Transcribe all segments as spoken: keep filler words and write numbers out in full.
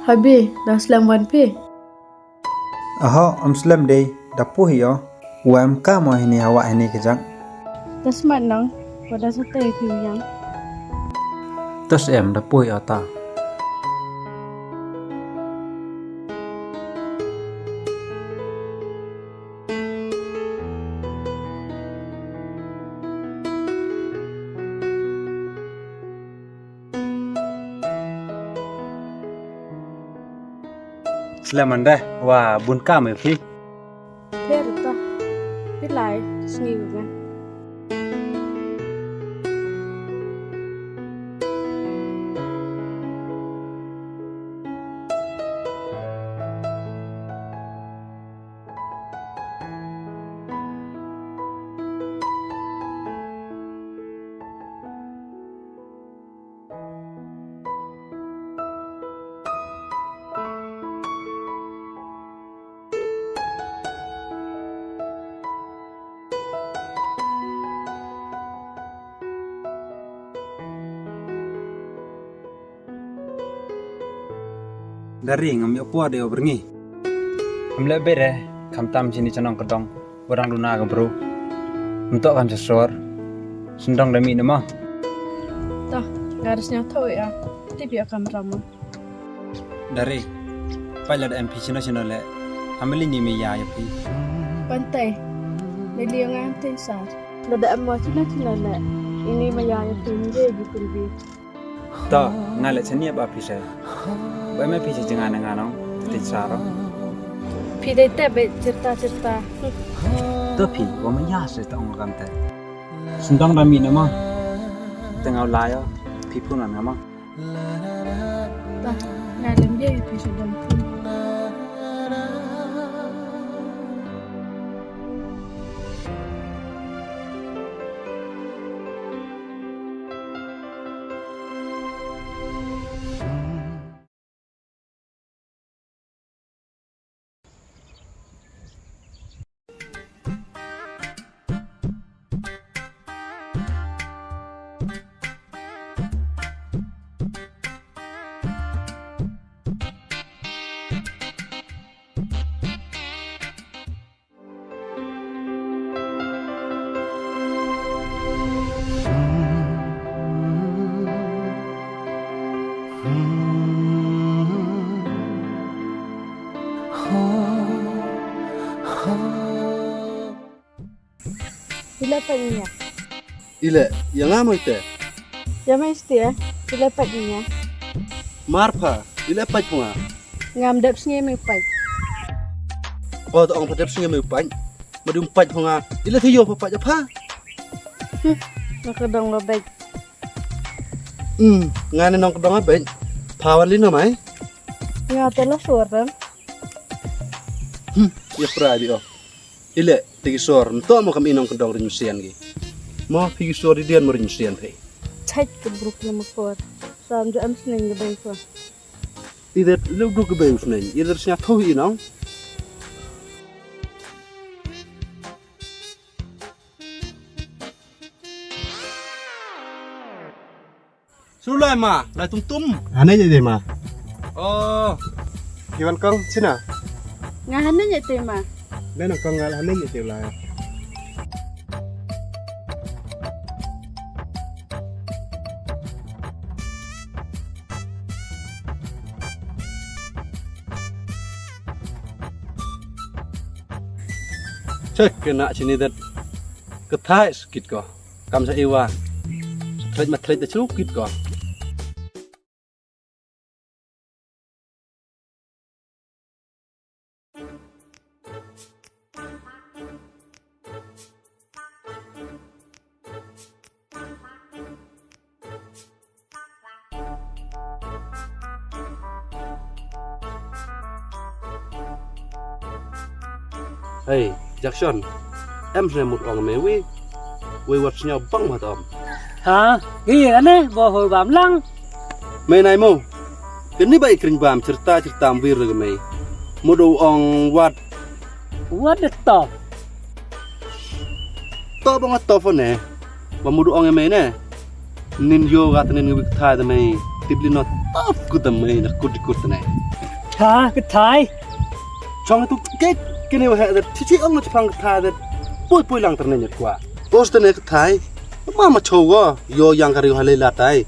Habi, dang slem wan phi? Aho, ym slem dei, da puh ïoh. Wa em ka mo hini hawa hini kejak. Da smat nang, wa da sate phi yang. Tas em da puh ïoh ta. Sleman deh, wa bun kam ïa phi. Pher ta. Phi lai, sngi wi ngan. Da ri ngam ïoh por de o berngi. Ngam leh beit re, khamtam shini shanong ka dong, ba dang duna ka bru. Mynta kam sha sor. Sendong da mih ne ma. Tah, nga da sñiawthuh ïa. Tip ïa kam rama. Da ri, pait lada em phi shino shino leh. Ham lei ni me ïa ïa phi. Pantai. Lei liang nga am tei sar. Lada em mo shino shino leh. Ini me ïa ïa phi nje ji kulbi. To, nga leh chaniah ba phi sha. Ba me phi sha jngan nga nong, te sa ro. Phi dei te be chirta chirta. To phi, wa ma ya se ta ong kam te. Sendang da mi na ma. Te ngau la yo, phi phun an nga ma. Ta, nga lem ye phi sha dam phun. Ila pa nya. Ile, ïa nga mo ite? Ïa me iste, ila pa nya. Marpha, ila pa nga. Ngam dep sngi me pait. O, to ong pha dep sngi me pait. Ma dum pait pha nga. Ila thiyo pha pait pha. Hmm, nga ka dong lo bait. Hmm, nga ne nong ka dong bait. Pha wan li no mai. Nga te la suar dan. Hmm, ïa pra di o. Ile, te ki sor, nto mo kam inong ka dong rin sian gi. Mo phi ki sor di dian mo rin sian phi. Chait ka bruk na ma kor. Sam ja am sneng ga dong ko. Idet lu du ke beu sneng, idet sñiawthuh i nong. Sulu lai ma, lai tum tum. Hane je de ma. Oh. Ki wan kong sina. Nga hane je te ma. Be nang kong nga hane je te lai. Check kena sini dat. Kethai skit ko. Kam sa iwa. Threk ma threk da chu kit ko. Hei, Jackson, em sne mut ong me wi, wi wat sñiaw bang ma tom. Ha, i ane, bo hoi bam lang. Me nai mo, kini bai kring bam cerita cerita ambir lagi me. Mut ong wat. Wat de top. Top ong top ne. Ba mudu ong ïa me ne. Nin yo gat nin ngi wik thai da me tip li not Ap ku da mei na kut kut ne. Ha, ka thai. Chong tu ke kene wa ha da chichi ong na chapang ka thai da. Poi poi lang terne nyat kwa. Pos terne ka thai. Ma ma chogo yo yang kari wa le la tai.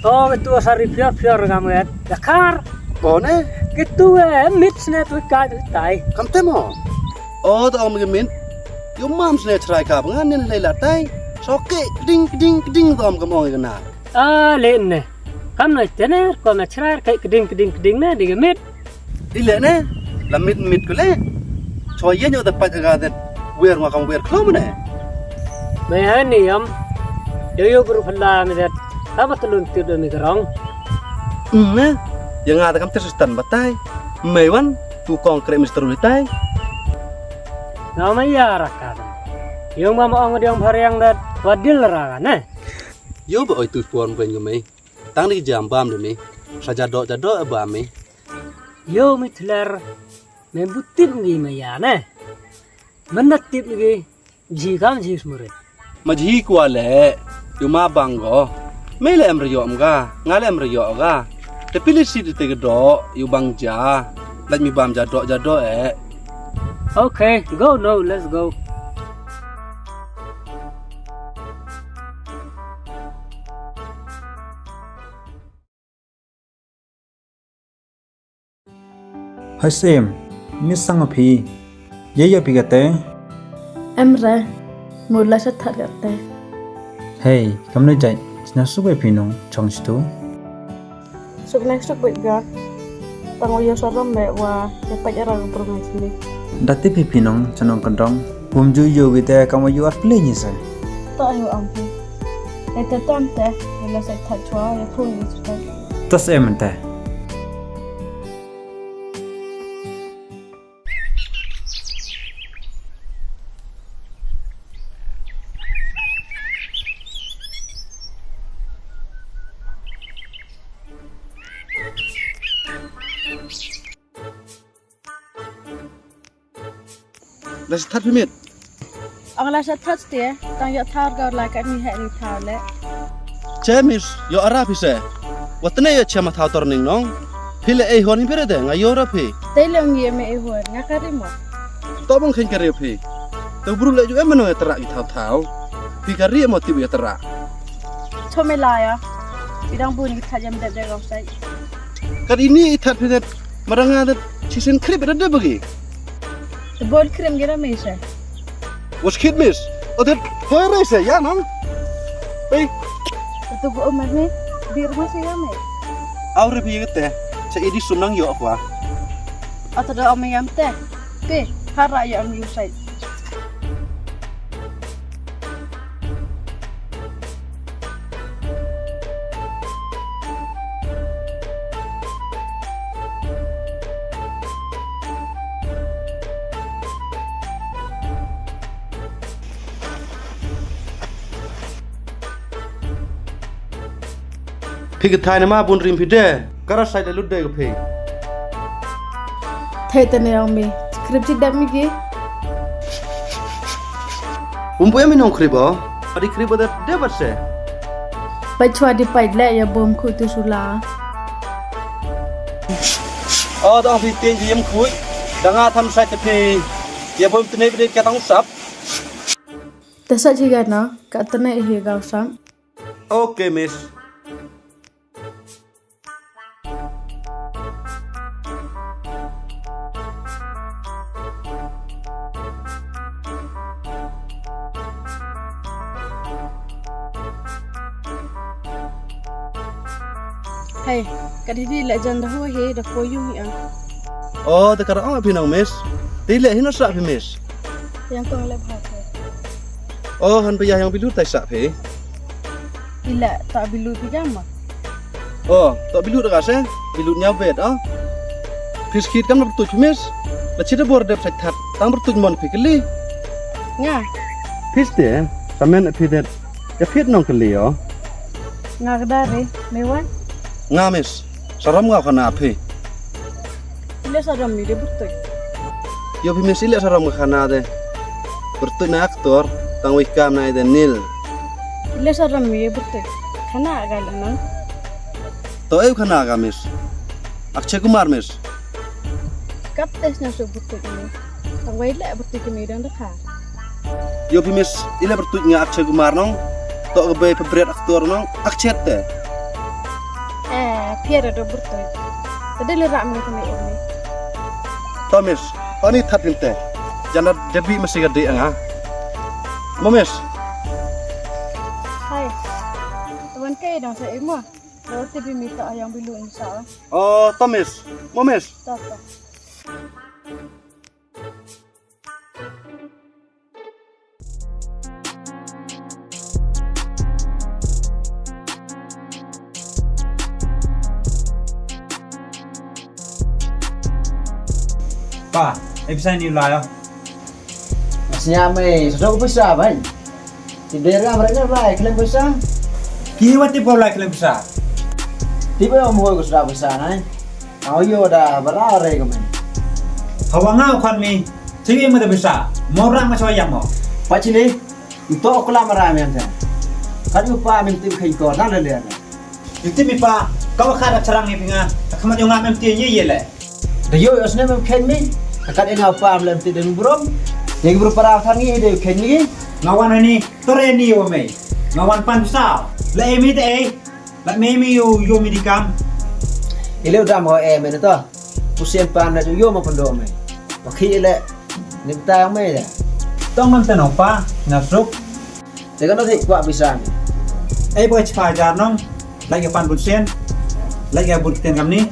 Oh, ka tu sari pior pior ngam wet. Da kar. Pone. Ka tu eh mit sne tu ka tu tai. Kam temo. Oh, to ong ka mit. Yo mam sne chrai ka ngan nen le la tai. So ke ding ding ding to ong ka mong ka na. A le ne. Kam na tene ko na chrai ke keding keding keding ne di mit. Ile ne. La mit mit kule. Chwa yen yo da pat ga den. Wer ma kam wer klom ne. Me ha ni yam. Yo yo bru phala mi det. Kama tulun tir do mi garong. Ne. Yang ada kam tersestan batai. Mewan tu kong kre mister ulitai. Nama ya rakan. Yung mama ong diong phariang dat wadil rakan eh. Yo ba oi tu puan ben ngemei. Tang di jam bam de mi. Sa jadok jadok bam mi. Yo mi tler. Men bu tip ngi ma ya ne. Men da tip ngi. Ji kam ji smurit. Ma ji kwa le. Yo ma bang go. Me le em ryo am ga. Nga le em ryo ga. Te pili si di te do. Yo bang ja. Laj mi bam jadok jadok eh. Okay, go now, let's go. Hai sim, mi sang phi. Ye ya phi kate. Em re. Mula sa that kate. Hey, kam ne jai. Sna suk phi nong chong stu. Suk next suk bit ga. Tang wa yo saram be wa ya pa ya ra promise ni. Dati phi phi nong chanong kandong. Bum ju yo gi te kam wa yo ar play ni se. Ta yo am phi. E te tam te, ni la sa that chwa ya phone ni se. Tas em te. La sa that phi miet. Ang la sa that te, tang ya thar ga la ka ni he ni thar le. Che miss, yo ara phi se. Wa tne yo che ma thaw tor ning nong. Phi le ei hon phi re de, nga yo ra phi. Te le ngi me ei hon, nga ka ri mo. To bang khen ka ri phi. To bru le ju em no ya tra i thaw thaw. Phi ka ri mo ti ya tra. Cho me la ya. I dang bun i tha jam de de gong sai. Kat ini i that phi det. Maranga det. Chisin krip det de bagi. Te bol krem gira me se. Was kid miss. O det. Hoi re se ya nang. Ei. Te bu o mer me. Bir ma se ya me. Au re bi te. Sa idi sum nang yo kwa. Ata da o me yam te. Te. Hara ya am yu sai. Phi ka thai na ma bun rim phi de. Kara sai le lut de ka phi. Thai te ne ong mi. Krip chi dap mi ki. Um pu em mi nong krip o. Adi krip o de de bat se. Pai chwa di pai le ya bom khu tu sula. O da phi tin ji yem khu. Da nga tham sai te phi. Ya bom tne bi de ka tang sap. Te sa chi ga na ka tne hi ga sap. Okay, miss. Hey, ka dei di la jan da ho he da ko yung hi ang. Oh, da ka ra ong phi nong miss. Di le hi no sa phi miss. Yang kong le bha ko. Oh, han phi ya yang bilut tai sa phi. Ila ta bilut phi jam ma. Oh, ta bilut ka se. Bilut nyau bet ah. Phi skit kam na bertuj phi miss. La chita bor dep sa that. Tang bertuj mon phi kali. Nga. Phi ste, samen phi det. Ya phi nong kali yo. Nga ka dare, me wan. Nga miss. Saram nga khana phi. Ile saram mi de bertuj. Yo phi miss ile saram nga khana de. Bertuj na aktor, tang wei kam na de nil. Ile saram mi de bertuj. Khana ga le nang. To ei u khana ka, miss? Akshay Kumar, miss. Kap te sna su butut ni. Tang wai le butut ni dang dakha. Ïoh phi, miss, i le butut nga Akshay Kumar nong. To ka bei favorite actor nong, Akshay te. Eh, phi ada do butut. Tadi le ram ni kami ini. To, miss, ani that phin te. Jana debi masih gede nga. Mo, miss. Hai. Tuan kai dong sa imo. Lo tibi mi ta ayang bilu insa. Oh, to, miss. Mo, miss. To, to. Pa, eh, pisa ni la ya. Sñiaw mei, sdok pisa ban. Ti dera mrek ne lai khlem pisa. Ki wat ti pau lai khlem pisa. Ti ba mo ko sdok pisa nai. Au yo da bara re ko men. Hawa nga kon mi. Ti ma da pisa. Mo rang ma chwa yam mo. Pa chini. Nto ko la mara men ta. Kan yu pa men ti khin ko na le le. Yu ti mi pa. Ka wa kha da charang ni pinga. Ka ma yo nga men ti ye ye le. Da yo yo sne mem khen mi. Ka kat ina pa am lem ti den brom. Ye bro para thang ni de khen mi. Nga wan ni tore ni wa mei. Nga wan pan sa. La e mi de e. La me mi yo yo mi di kam. Ile u dam ho e me ne to. Pusien pa am le yo ma pando me. Wa khi ile. Ni ta me ya. Tong ngam tano pa. Nga suk. Te ka no thik kwah pisa ni. Ei, ba chpa jar nong. Lai ka pan bun sien. Lai ka bun ktien kam ni.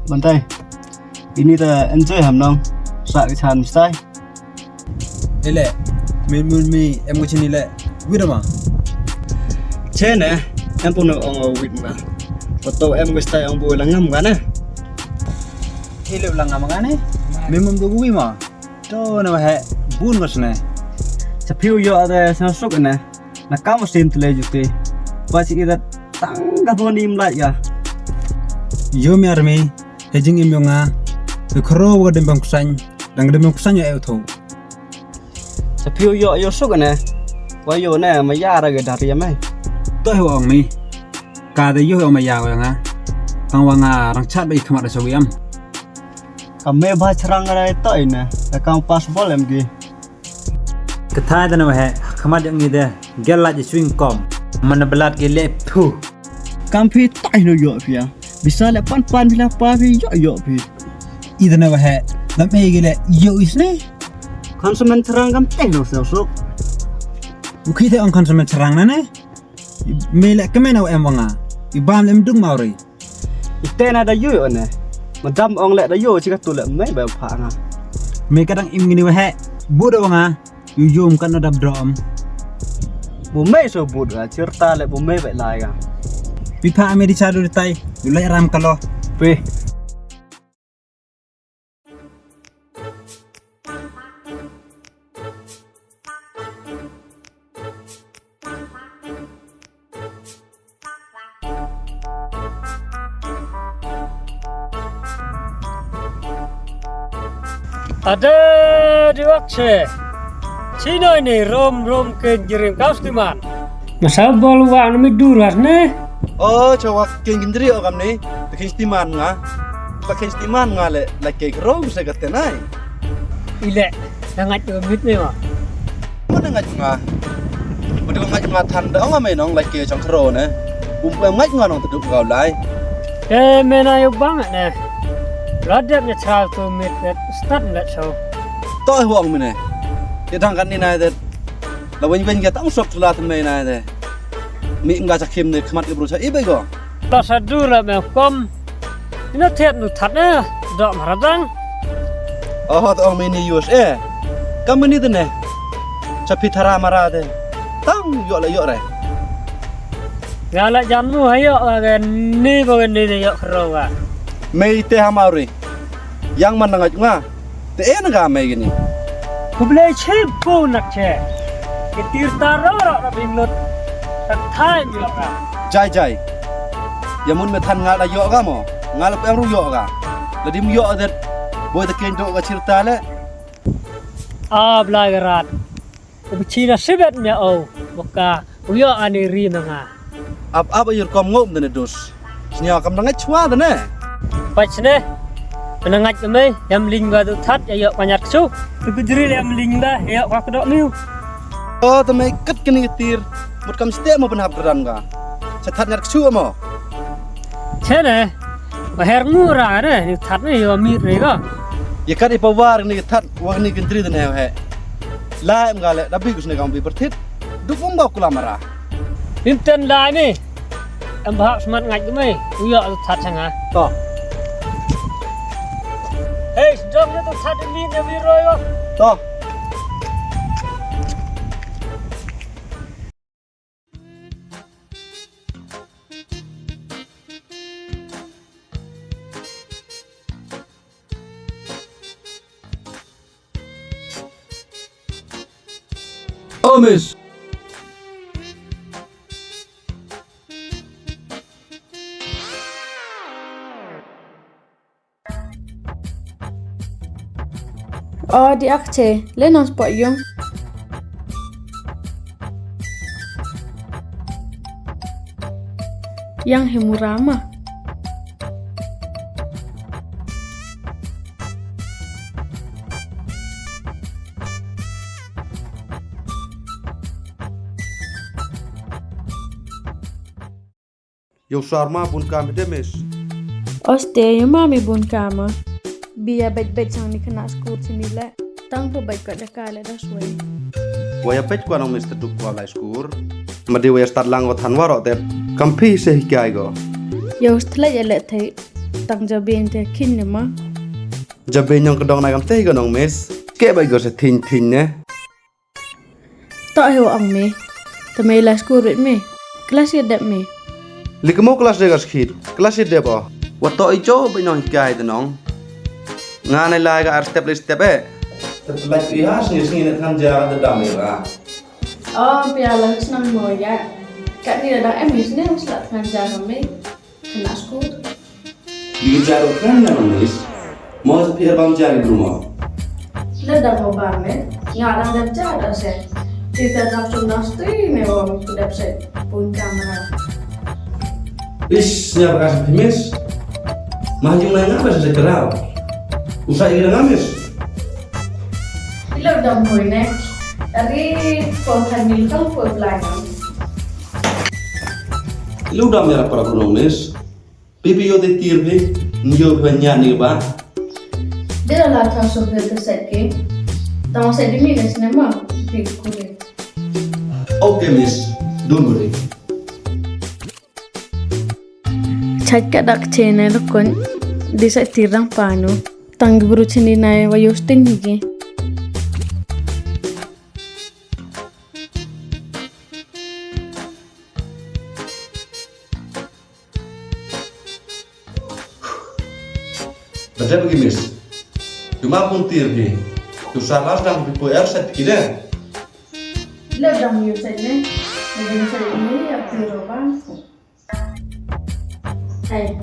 Bantai. Ini ta enjoy ham nong. Sa ki chan stai. Ile, mi mi mi em ko chini le. Wit ma. Chene, em pun ong wit ma. Pato em ko stai ong bu la ngam gane. Ile la ngam gane. Mi mun bu wi ma. To na he bun ko sne. Sa piu yo ade sa suk ne. Na kam sim tle juti. Ba si ida tang ka boni im lai ya. Yo mi army. He jingim yong nga. Ke khro wa dem bang kusain. Dang dem bang kusain yo eu tho. Sa piu yo yo suk ne. Wa yo ne ma ya ra ga dar ya mai. To he wa ong mi. Ka de yo ma ya wa nga. Tang wa nga rang chat ba i khmat da sa wi am. Ka me ba charang ra to ine. Da kam pas bol em gi. Ka thai da na wa he. Khmat jong ngi de. Gel la ji swing kom. Mana belat gi le phu. Kam phi tai no yo phi ya. Bisa le pan pan bila pa phi yo yo phi. I da na wa he. Lam e gi le yo isne. Konsumen charang kam tai no sa suk. U khi te ong konsumen charang na ne. Me le kmen au em wa nga. I bam le em dung mau ri. Ite na da yu yo ne. Madam ong le da yu chi ka tu le me ba pha nga. Me ka dang im ngini wa he. Bu da wa nga. Yu yum kan na dab dom. Bu me so bu da chirta le bu me ba lai ga. Pi pha me di cha du tai. Yu le ram ka lo. Pi. Ada diwak che. Chinoi ni rom rom ken jirim kaus timan. Masa bol wa na mi duras ne. Oh, chawa ken ken jiri o kam ni. Ken stiman nga. Ba ken stiman nga le la ke rom se ka tenai. Ile, na ngat mit me wa. Mo na ngat nga. Mo na ngat nga than da nga me nong la ke chang kro ne. Um ngait nga nong taduk kau lai. Ke me na yu bang ne. La dep ne chal tu mit ne start ne so. To huang me ne. Ke dang kan ni na de. La wen wen ke tang sok la te me na de. Mi nga cha khim ne khmat ke bru cha i be go. Ta sa du la me kom. Ina thiat nu that ne. Dok maradang. Oh, to ong mini yus eh. Kam mini de ne. Cha phi thara mara de. Tang ïoh la ïoh re. Nga la jan mu ha ïoh ka ni ba ni de ïoh khro ka. Mei te ha mauri. Yang man ngaj nga. Te en ga mei gini. Khublei chip ko nak che. Ki tir tar ro ro ro bing lut. Tak thai mi ro ka. Jai jai. Ya mun me than nga da ïoh ga mo. Nga la pem ru ïoh ga. La dim ïoh det. Boi te ken do ga chirta le. A blai ga rat. Te bichi na sibet mia o. Boka. U ïoh ani ri ma nga. Ap ap ayur kom ngop dene dus. Snia kam dangai chwa dene. Pach ne. Penangat kemai, yam ling ba tu that, ya yok panyat su. Tu kujri yam ling ba, ya yok kak dok miu. Oh, temai kat kini ketir. Mut kam stek mo penhap geran ga. Setat nyat kesu mo. Chene. Ba her ngura ne, ni that ne, ya mir ne ga. Ya kat ipa war ni that, wa ni kentri dene he. Lai em gale, dabi gus ne kam bi bertit. Duk um ba kula mara. Inten lai ni. Em bahak semat ngaj gemai. Uya tu that sanga. To. Hei, sedang ni tu that ni ni biro yo. To. Oh, miss. Oh, di ak che, le nang spot yung. Yang himurama. Yow sar ma bun kam de, miss. Oste, yow ma mi bun kam. Bia bait bait sang ni kena skur sini le. Tang pa bait ka da ka le da suai. Wa ya peit kwa nong miss te duk kwa lai skur. Ma de wa ya start lang wa than warok te. Kam phi se hikai go. Yow stlet ya le thei. Tang ja ben te khin ne ma. Ja ben nyong kedong na kam te go nong miss. Ke bai go se thin thin ne. To he wa ong me. Te me lai skur rit me. Klas ya dep me. Li kemo klas de ga skit. Klas ya dep o. Wa to i jo bai nong hikai te nong. Nga nai lai ga ar step le step eh. Te pelaj ri ha sngi sngi ne than ja de dam ri ra. Oh, pia la snang mo ya. Kat ni da dang em ni sne sla than ja me. Kena skur. Di jar u kren na nong miss. Mo sa pia bam jar i bru mo. Le da mo bam me. Nga dang dep jar da se. Ti ta dap chum na stui me wa mi dep se. Bun kamera. Ish, nya ba ka sa phi miss. Ma yung na nga ba sa kerau. Usa i nga miss. Ilo dam hoi ne. Tari ko kan mil kang ko blangang. Ilo dam ya para kunong miss. Pipi yo te tir phi. Nyo phi nya ni ba. De la ta so phi te set ke. Tang set di mi ne sinema. Pi kule. Okay miss. Don't worry. Chait ka dak chene lo kon. Di sa tirang pano. Tang bru chini nai wa yosting higi. Bajab gi miss. Cuma pun tir gi. Tu salas dang pipo er set ki de. Ila dang yu set ne. Ila dang set ne ya tir ba. Hey,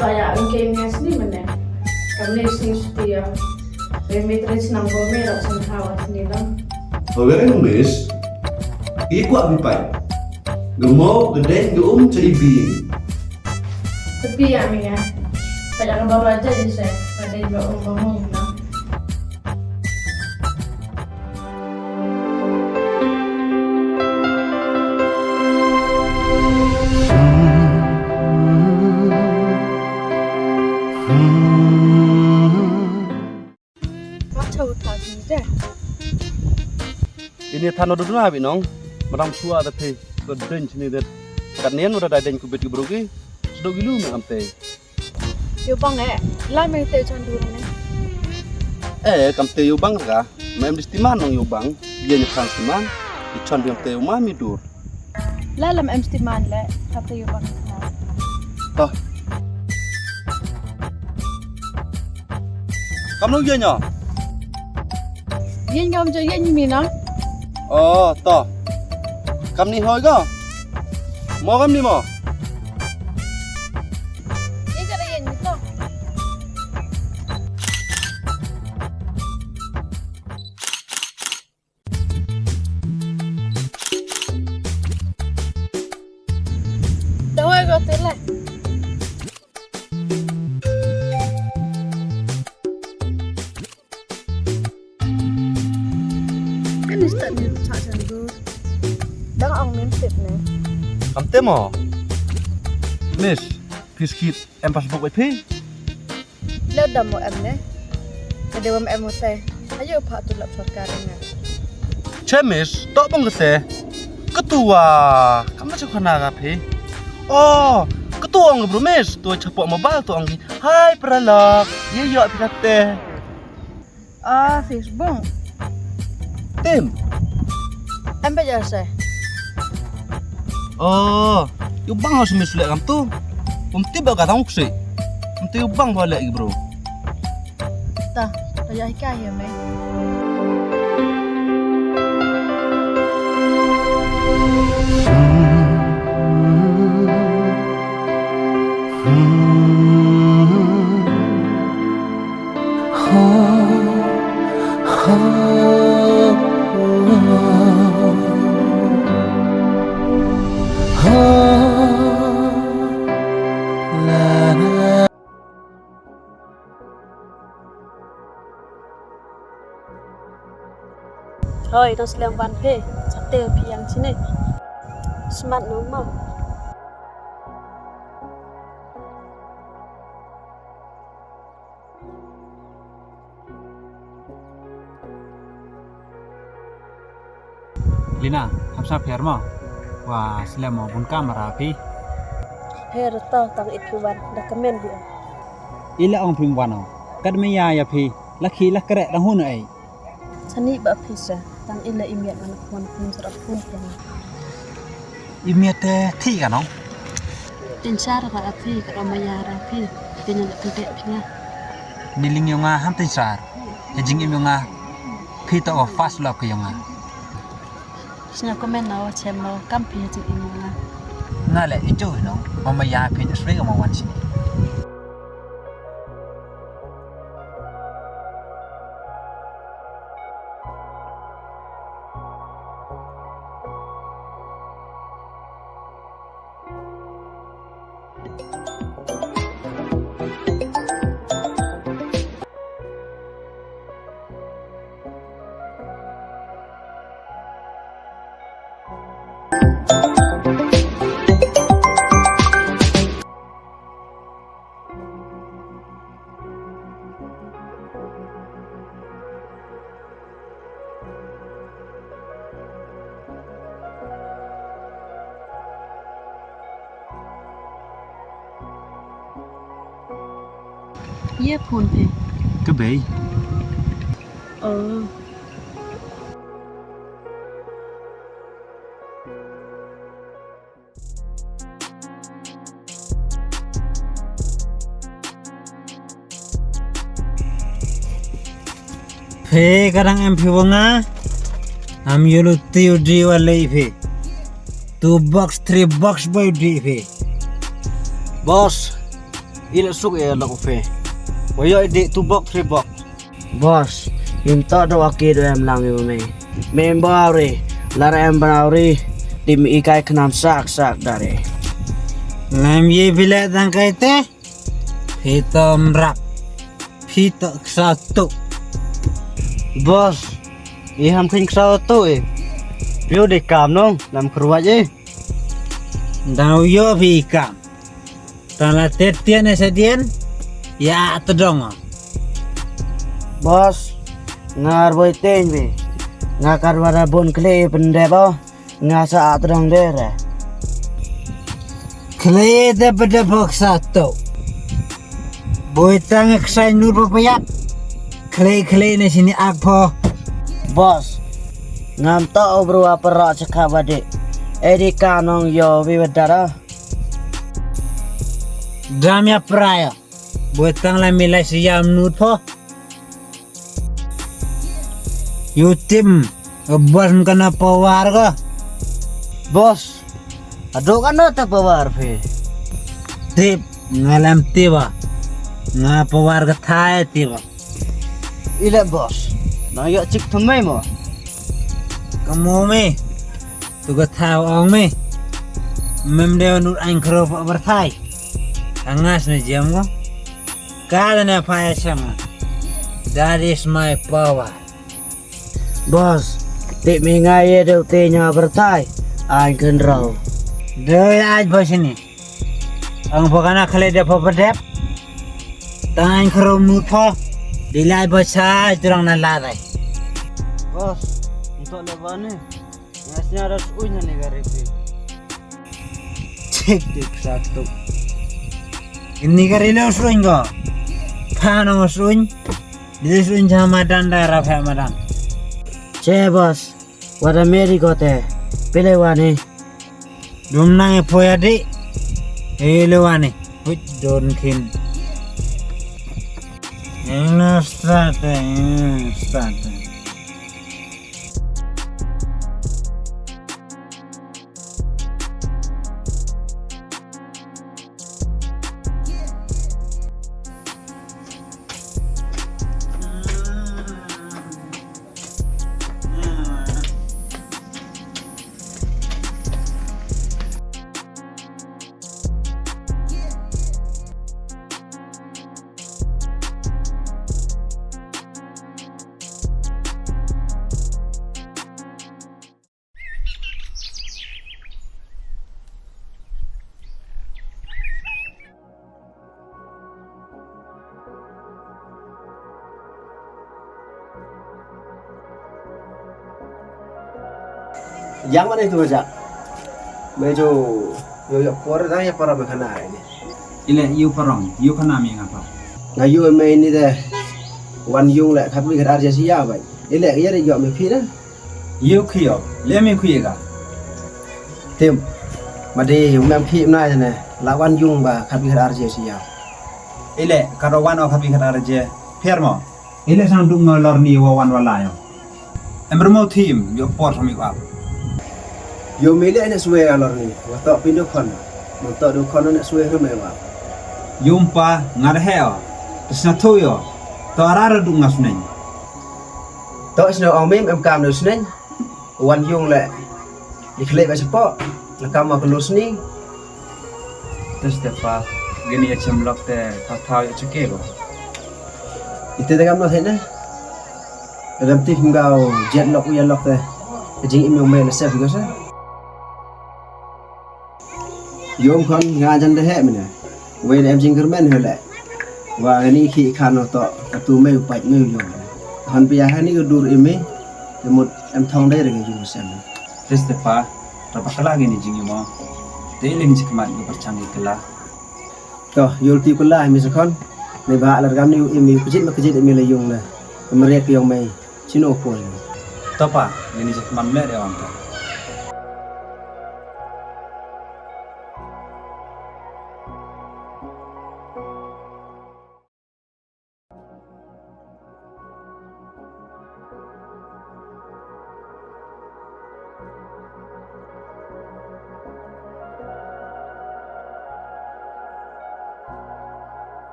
ba ya ung ke ngas ni mane. Kam ni sni stia. Be me tre snam go me rap san khawa sni lam. Owereng miss. Ki kwa bi pai. Gamo gdeng gum cha ibi. Tapi ya me ya. Pada ka ba raja di se. Pada ba um ba mo na. Ini than no dudun abi nong. Madam sua da phe. Ko den sini det. Kat nien udah da den kubit ki bro ki. Sdok gilu me am te. Yo bang eh, la me te chan du ne. Eh, kam te ïa u bang ra. Ma em di stiman nong ïa u bang. Ïa ni khang stiman. Di chon di kam te ïa u ma mi dur. La lam em stiman le. Kam te ïa u bang. To. Kam nong ïa nyo. Ïa ngam jo ïa ni mi nong. Oh, to. Kam ni hoi ko. Mo kam ni mo. Ïa jo ïa ni to. Dawai ko tele. Kan ni start ni cha chan dur. Dang ong mem tip ne. Kam te mo. Miss, phi skit em passbook ïa phi. Leh dam mo em ne. Ka dei wa em mo te. Ayo pha tu lap sorkar ne. Che miss, to bang te. Ketua, kam na chukana ka phi. Oh, ketua ong bro miss, tu chapo mobile tu ong ki. Hai pralok, ye yo phi kate. Ah, Facebook. Tim. Em ba ja se. Oh, yu bang hos mis le kam tu. Um tip ba ka tang uksi. Um tip yu bang ba le bro. Ta, ta ya ka ya me. Hoi, nang slem wan phi, sa te phi yang sini. Smat nong ma. Lina, ham sa pher mo. Wa slem mo bun kamera phi. Pher to tang it phi wan da kmen hi. Ila ong phim wan ong. Kat me ya ya phi. Lakhi lakre dang hun ai. Sani ba phi sa tang ila imiat man phone phone sra phone phi. Imiat te thi ka nong. Tin sar ba phi ka ma ya ra phi. Tin na kente phi nga. Ni ling yong nga ham tin sar. He jing im yong nga. Phi to first love ka yong nga. Sna komen na wa chem na kam phi jing im yong nga. Nga le i jo no. Mama ya phi ni sri ka ma wan sini. Ye phone phi. Ka bei. Oh. Phi ka dang em phi wa nga. Am yulu tiu di wa lei phi. Two box, three box boy di phi. Boss, ila suk ya lok phi. Wa yo di two box, three box. Boss, yin to do aki do em lang yu me. Member ri, lar em bra ri, tim ikai khnam sak sak dare. Ngam ye bilek dang kai te. Phi to mrap. Phi to ksa tu. Boss, i ham khin ksa tu e. Phi u de kam nong, nam kruwa je. Dau yo phi kam. Tang la tet tian e sa dien. Ya tedong. Boss, ngar boy teng be. Nga kar wara bon kle pendep oh. Nga sa at rang dere. Kle de bede bok sa to. Boi tang ek sai nur ba payat. Khlei khlei ne sini ak pho. Boss, ngam to obru apa ra chakha bade. Edi kanong yo bi bedara. Dam ya praya. Buat tang la milai si yam nut pho. Yu tim, boss mkana power ka. Boss, ado kana ta power phi. Tip, ngalam tiba. Nga power ka thai tiba. Ile boss, na yo chik thumai mo. Kamu me, tu ka thai ong me. Mem de nur ain khro pa berthai. Angas ne jam ko. Ka da ne pa ya chama. That is my power. Boss, tip mi nga ye de te nya bertai. Ai ken rau. De ai ba sini. Ang pokana khle de pho bedep. Tang kro mu pho. Di lai ba sa jrong na la dai. Boss, untuk le bani. Ngasnya ada suin ni gari pi. Cek cek satu. Ini gari le suin ko. Pano suin. Di suin jama dan da ra pha madan. Che boss. Wada meri kote. Pile wani. Dum nang e poya di. Ele wani. Huj don kin. Ena start, ena start. Yang mana itu aja? Mejo yo yo por da ya para mekana ini. Ile yu parong, yu kana mi ngapa? Ngayu me ini deh. Wan yung le khat wi khat arja sia bai. Ile ya de yo me phi na. Yu khio, le mi khie ga. Tim. Made yu mem phi na ne. La wan yung ba khat wi khat arja sia. Ile ka ro wan o khat wi khat arja. Pher mo. Ile sang duk ngo lor ni wa wan wala yo. Em remo thim yo por som yu ap. Yo mele ne swe alor ni. Wa to pindo khon. Mon to do khon ne swe reme wa. Yum pa ngar he o. Tisna tho yo. To arar duk ngas neng. To sna ong mem em kam no sneng. Wan yung le. Ni khlei ba sepo. Na kam ma kelo sni. Tes te pa. Gini ya chem lok te. Thaw thaw ya cheke lo. Ite te kam no thene. Ram tip ngau jet lok u ya lok te. Jing im yong me na sef go sa. Yom khon nga jan de he mene. Wei de em jing germen he le. Wa ni khi khan no to. Ka tu me u pait me u yom. Han pia hani ko dur ime. Te mut em thong de re yung sem. Tes te pa. Rapa kala gini jing imo. Te iling jikmat ko perchang ikala. To, yul ti kula mi sa khon. Ni ba lar gam ni imi kujit ma kujit imi la yung na. Meriat yong mai. Chino poi. To pa, ni ni jat man mle de wan ta.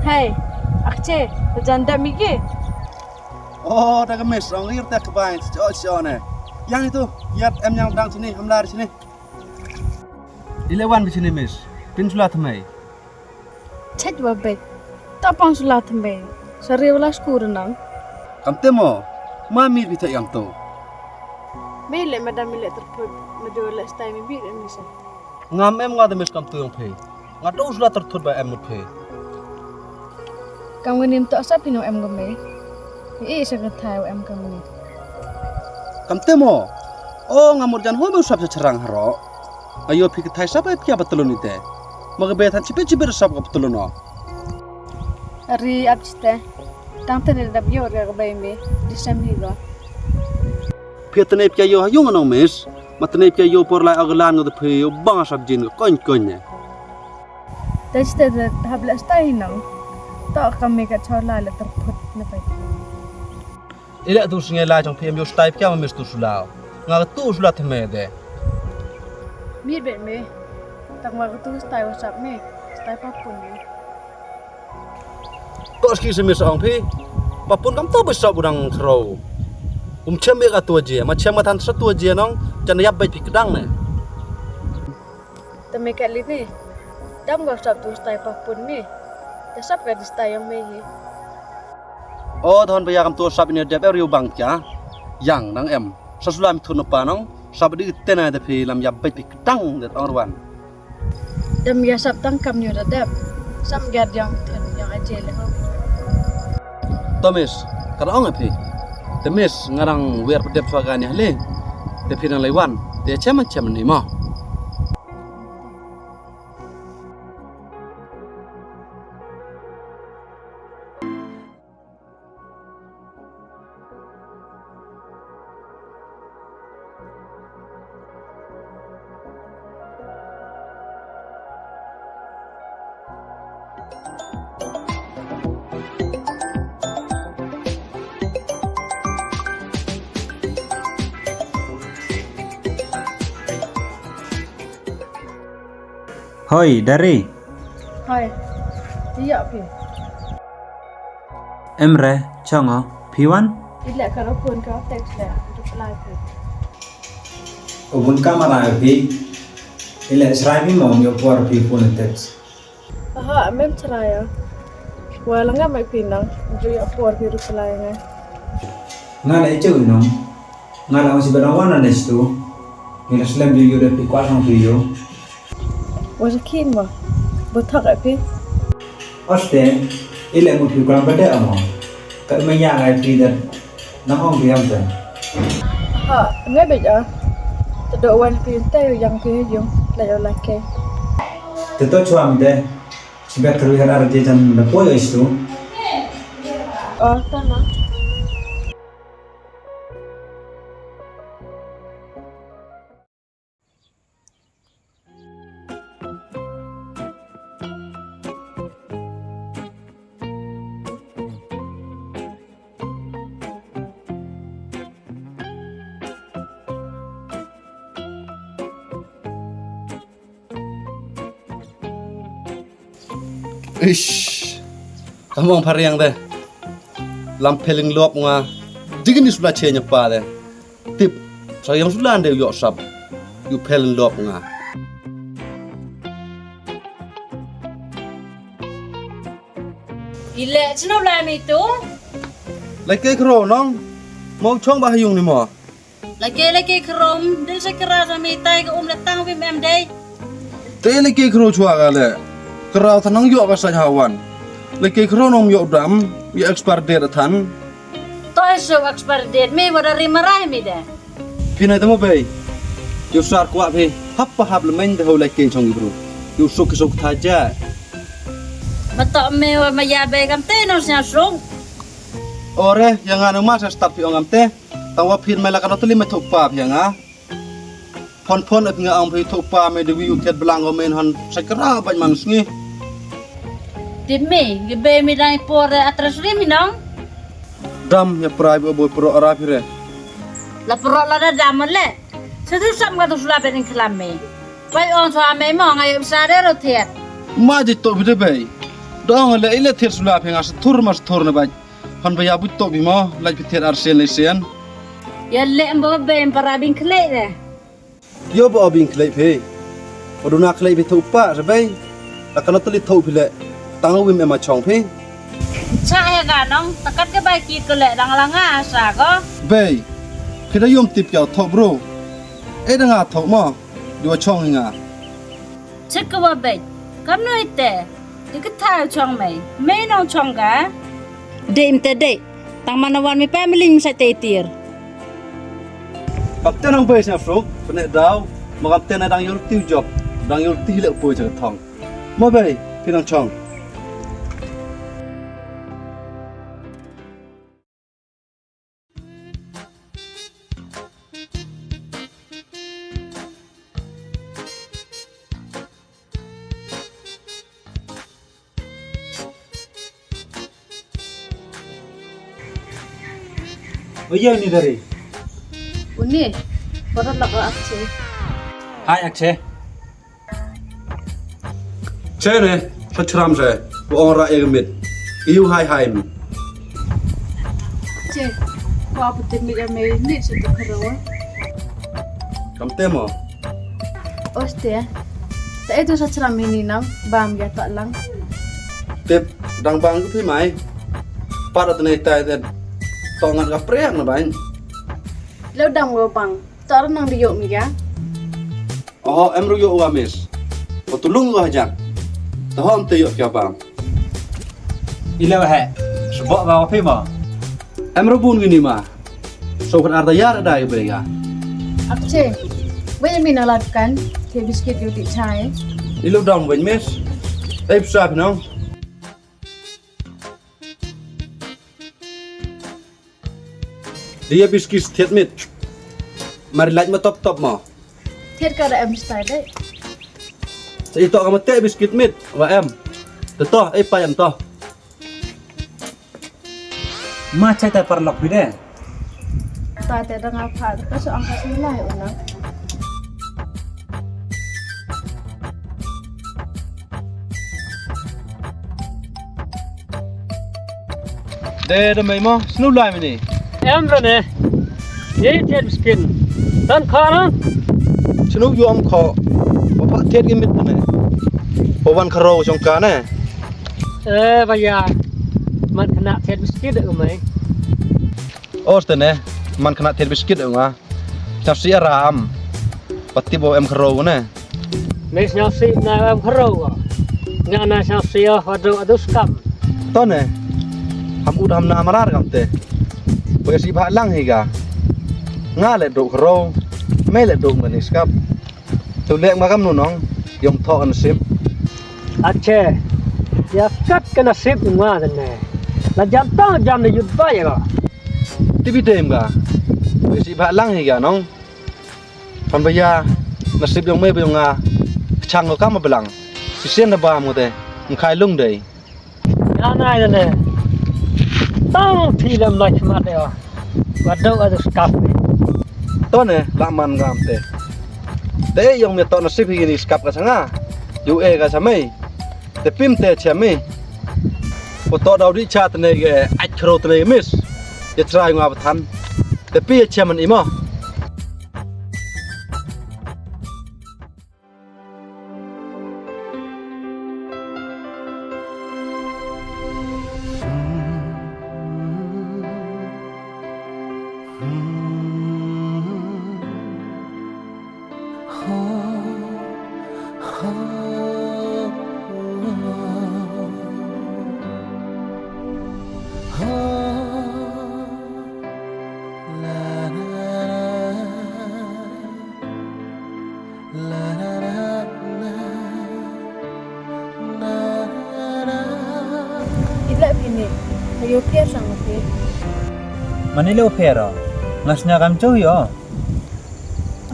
Hey, akche, jan da migi. Oh, da ka mes rong rir ta ka bai, cho cho ne. Yang itu, yat em yang dang sini, hamlar sini. Ile wan bi sini mes, pin sula thamai. Chet wa bek. Ta pang sula thambe. Sari wala skur nang. Kam te mo. Ma mir bi ta yang to. Be le madam ile terput. Madu le stai mi bi le misa. Ngam em nga de mes kam tu yong phe. Nga do sula tertut ba em mut phe. Kam ngenim to sa pino em gome. Ïa i sha ka thai wa em kam ni. Kam te mo. O nga mut jan hoi mo sap cha charang haro. Ayo phi ka thai sap ai pia batalon ite. Ma ka be than chipe chipe sap ka batalon o. Ri ap chite. Tang tene dap yo re ka bai me. Di sem hi go. Phi tene pia yo ha yung anong mes. Ma tene pia yo por lai agalan ngo te phi yo bang sap jin ka koin koin ne. Te chite te hap le stai nang. To ka me ka chola le terput ne pai. Ila tu snge la jong phi em yo stai pia ma mes tu sula. Nga ka tu sula te me de. Mir be me. Tak ma ka tu stai wa sap me. Stai pa pun me. Ko ski se mes ong phi. Pa pun kam to be sap udang khro. Um chem be ka tu je. Ma chem ma than sa tu je nong. Jan yap be phi kedang ne. Te me ka li ni. Dam ga sap tu stai pa pun me. Te sap ka di stai yong me hi. O thon ba ya kam tu sap ni dep er yu bang kya. Yang nang em. Sa sula mi thun pa nong. Sap di tena de phi lam ya bai phi kedang de ong ruan. Dam ya sap tang kam nyu da dep. Sam ga diang thun yang aje le ho. Tomis, ka ong phi. Tomis ngarang wer pa dep swa ga ni hale. Te phi nang lai wan. Te chem chem ni mo. Hoi, Dari. Hoi. Iya, Pi. Em re, chong o, phi wan? Ile ka ro phone ka text le, reply phi. O bun ka mara phi. Ile srai mi mo, yo por phi phone text. Aha, mem chrai ya. Wa la nga mai phi nang, ju ya por phi reply nga. Nga le cheu nong. Nga la si ba dang wan na next tu. Ngi la slem ju yo de phi kwah nong phi yo. Wa sa khin mo. Bo thak ai phi. Oste, ile mo phi kwah ba de mo. Ka ma ya ngai phi de. Nang ong phi am te. Ha, ngai bej ah. Te do wan phi te yang phi yung. La yo la ke. Te to chuam de. Si bet kru har ar je jan da po yo istu. Oh, to na. Ish. Ka mong phariang de. Lam pheling lop nga. Digin is bla che nya pa de. Tip. Sa yang sulan de yok sap. Yu pheling lop nga. Ile chino la mi tu. Lai ke kro nong. Mo chong ba hayung ni mo. Lake lake krom, dil sa kra sa mi tai ka um la tang vim em dei. Te lake kro chwa ka le. Kra thanang yo ka sa hawan. Lake kro nom yo dam, yo expert date than. To so expert date me wada ri marai mi de. Phi nai tamo bei. Yo sar kwa phi, hap pa hap le men de ho lake chong bro. Yo suk suk tha ja. Ma to me wa ma ya bei kam te no snya suk. Ore, yang anu ma sa start phi ong am te. Tang wa phin mai la ka notali mai thok pa phi nga. Phon phon ap nga ong phi thok pa mai de wi u khet blang go men hon sa kra baj man sngi. Dip mi, gi be mi dang i por re atres ri mi nong. Dam ya prai bo bo pro ara phi re. La pro la da dam le. Sa tu sam nga tu sula ben khlam mi. Pai ong so ame mo nga yem sa re ro thiat. Ma ji to bi de bai. Dong le ile thiat sula phi nga sa thur mas thur ne bai. Hon ba ya buj to bi mo, laj phi thiat ar sen le sen. Ya le em bo be em para bing khlei de. Yo bo bing khlei phi. Bo duna khlei phi thok pa sa bai. La kana tali thok phi le. Tang wim em a chong phi. Cha ya ga nong, takat ke bai ki kle dang la nga sa ko. Bai. Phi da yom tip ya thok bro. E da nga thok mo. Dua chong nga. Chik ka wa bai. Kam no ite. Di ka tha chong mai. Mai nong chong ga. Dei mte dei. Tang man na wan mi pem ling sa te tir. Bak te nang bai sa fruk, pene daw, magam te na dang yul tiu jop, dang yul ti le poi jang thong. Mo bai, pinang chong. Oye, ni dari. Uni, para lak Akshay. Hai, Akshay. Che ne, sa chram se, ko ong ra e mit. Iu hai hai mi. Che, ko apu te mi ga me ni se to karo. Kam te mo. Oste. Ta itu sa chram ini nam, bam ya ta lang. Tip, dang bang ke pi mai. Para tene tai te. Tongan ka priang na bain. Lo dang wo bang. Tar nang di yok mi ga. Oh, em ru yok wa mis. Ko tulung wa jang. Taho am te yok kya bam. Ila wa he. Sebok ba wa phi ma. Em ru bun gini ma. So kan arda yar da ga bega. Akche. Bai mi na lat kan. Te biskit yu ti chai. Ilo dam bai mis. Ei psa phi nong. Dia biskit thiat mit. Mari lait ma top top ma. Thiat ka da em stai dai. Sa ito ka mate biskit mit. Wa em. Te to, ei pa em to. Ma chai ta parlok bi de. Ta te da nga pha ka so ang ka si lai una. De, de mai mo, snu lai mini. Em ra ne. Ye thiat miskin. Tan kha na. Snu yu am kho. Wa pha thiat ki mit ne. Wa wan kharo jong ka ne. Eh, ba ya. Man khana thiat miskin de mai. Os te ne. Man khana thiat miskin de nga. Sñiaw si aram. Pati bo em kharo ne. Me sñiaw si na em kharo. Nga na sñiaw si o hadu adu skam. To ne. Ham ud ham na marar kam te. Bo si bha lang hi ga. Nga le duk kharo. Me le duk mani skap. Tu lek ma kam nu nong. Yong tho nasib. Ache. Ya kat ka nasib nga ne. La jam tang jam ne yut ba ya ga. Tibi dem ga. Bo si bha lang hi ga nong. Pan ba ya nasib yong me ba yong nga. Chang ko kam ba lang. Si sien na ba mo te. Ngkhai lung dei. Ya nai ne. Tang thi lem lai khmat de. Wa do a do skap. To ne la man ngam te. Te yong me to nasib hi ni skap ka sanga. Yu e ka samai. Te pim te chemi. Ko to daw di cha te ne ge ach khro te ne mis. Ye chrai nga ba than. Te pi ye cheman imo. Ila pini, ayo pher sang phi. Mani lo pher o. Ngas nya kam chu yo.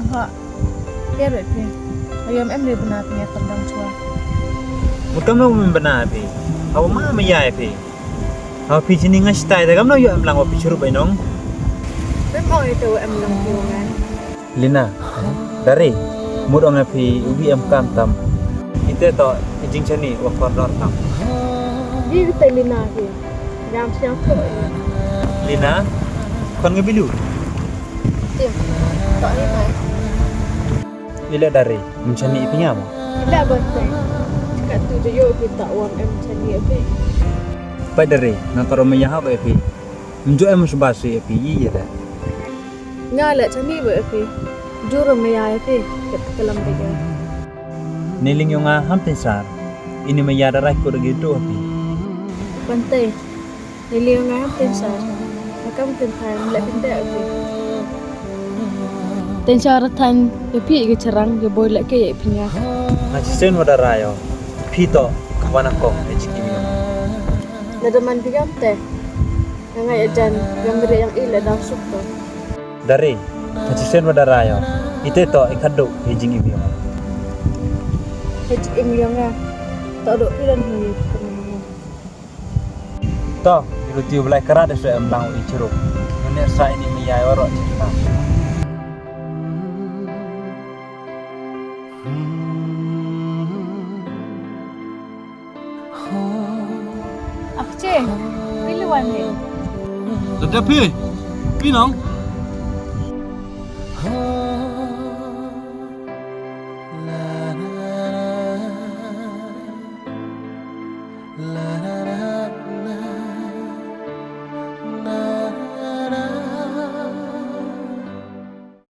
Aha. Pher phi. Ayo em le bna phi ya kam dang chua. Bukam lo men bna phi. Aw ma ma ya phi. Aw phi chini ngas tai da kam lo yo em lang wa phi churu bai nong. Mem o ito em lang phi wa ngan. Lina, dare, mut ong phi ubi em kam tam. Ite to, i jingchani wa kordor tam. Di te Lina hi, ngam siang ko. Lina, kon ngi bilu. Tim, to ni mai. Ila dare, menchani phi ngam. Ila bante. Kat tu je yo phi ta wan em chani phi. Pai dare, nang karo maya ha ko phi. Mjo em sba si phi yi ye da. Nga la chani ba phi. Juro me ya phi. Ket kalam de ya. Niling yong nga ham tin sar. Ini me ya da rai ko de gitu phi. Pante. Niling yong nga ham tin sar. Nga kam ktien Thai, leh pynbeit ïa phi. Ten sha ra than ïa phi ïa ki charang, ïa boi leh ke ïa phi nga. Nga chisien wa da rai ïa phi to, ka wan akong, eh, jingim ïa. Lada man phi kam te. Nga ngai ajan, nga mri yang i leh dang suk to. Dari, ka chisien wa da rai ïa. Ite to, i khadduh, i jingim ïa. I jingim ïa nga. To do phi dan hi. To, i luti u Blai kara da shu em lang u i chirup. Ngane sa ini mi yai oro chita. Akche, phi lu wan hi. Tata phi, phi nong?